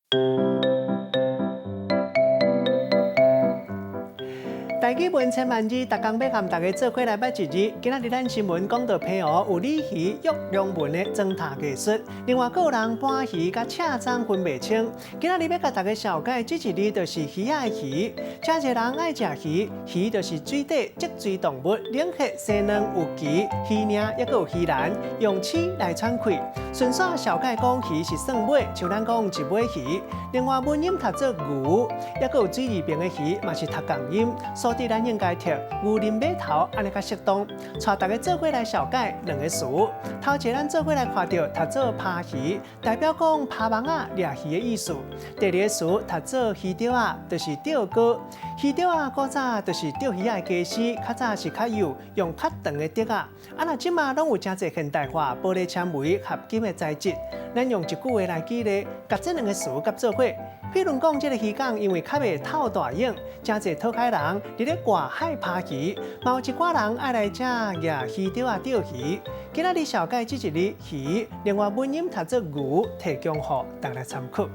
台語文千萬字，逐工欲佮大家做伙來捌一字。今仔日咱新聞講到澎湖有鯉魚躍龍門的裝塔藝術，另外閣有人搬魚佮赤鬃分袂清。今仔日欲共大家紹介這一字，就是魚仔的魚。誠濟人愛食魚，魚就是水底脊椎動物，冷血生卵有鰭、魚鯪，抑閣有魚籃，用刺來喘氣。順紲紹介講魚是算尾，像咱講一尾魚。另外文音讀做牛，抑閣有水字邊的魚，嘛是讀仝音。所以咱應該讀牛奶碼頭，按呢較適當。帶大家做伙來紹介兩个詞。頭一个咱做伙來看著讀做拋魚，代表講拋網仔掠魚的意思。第二个詞讀做魚釣仔，就是釣竿。魚釣仔古早就是釣魚仔的家私，較早是較幼，用較長的竹仔。啊，若這馬攏有誠濟現代化玻璃纖維合金的材質。咱用一句話來舉例，共這兩个詞佮做伙。譬如講，這个漁港因為較袂透大影，誠濟討海人佇咧外海拋魚，嘛有一寡人愛來遮舉魚釣仔釣魚。今仔日紹介這一字魚，另外文音讀做牛，提供予大家參考。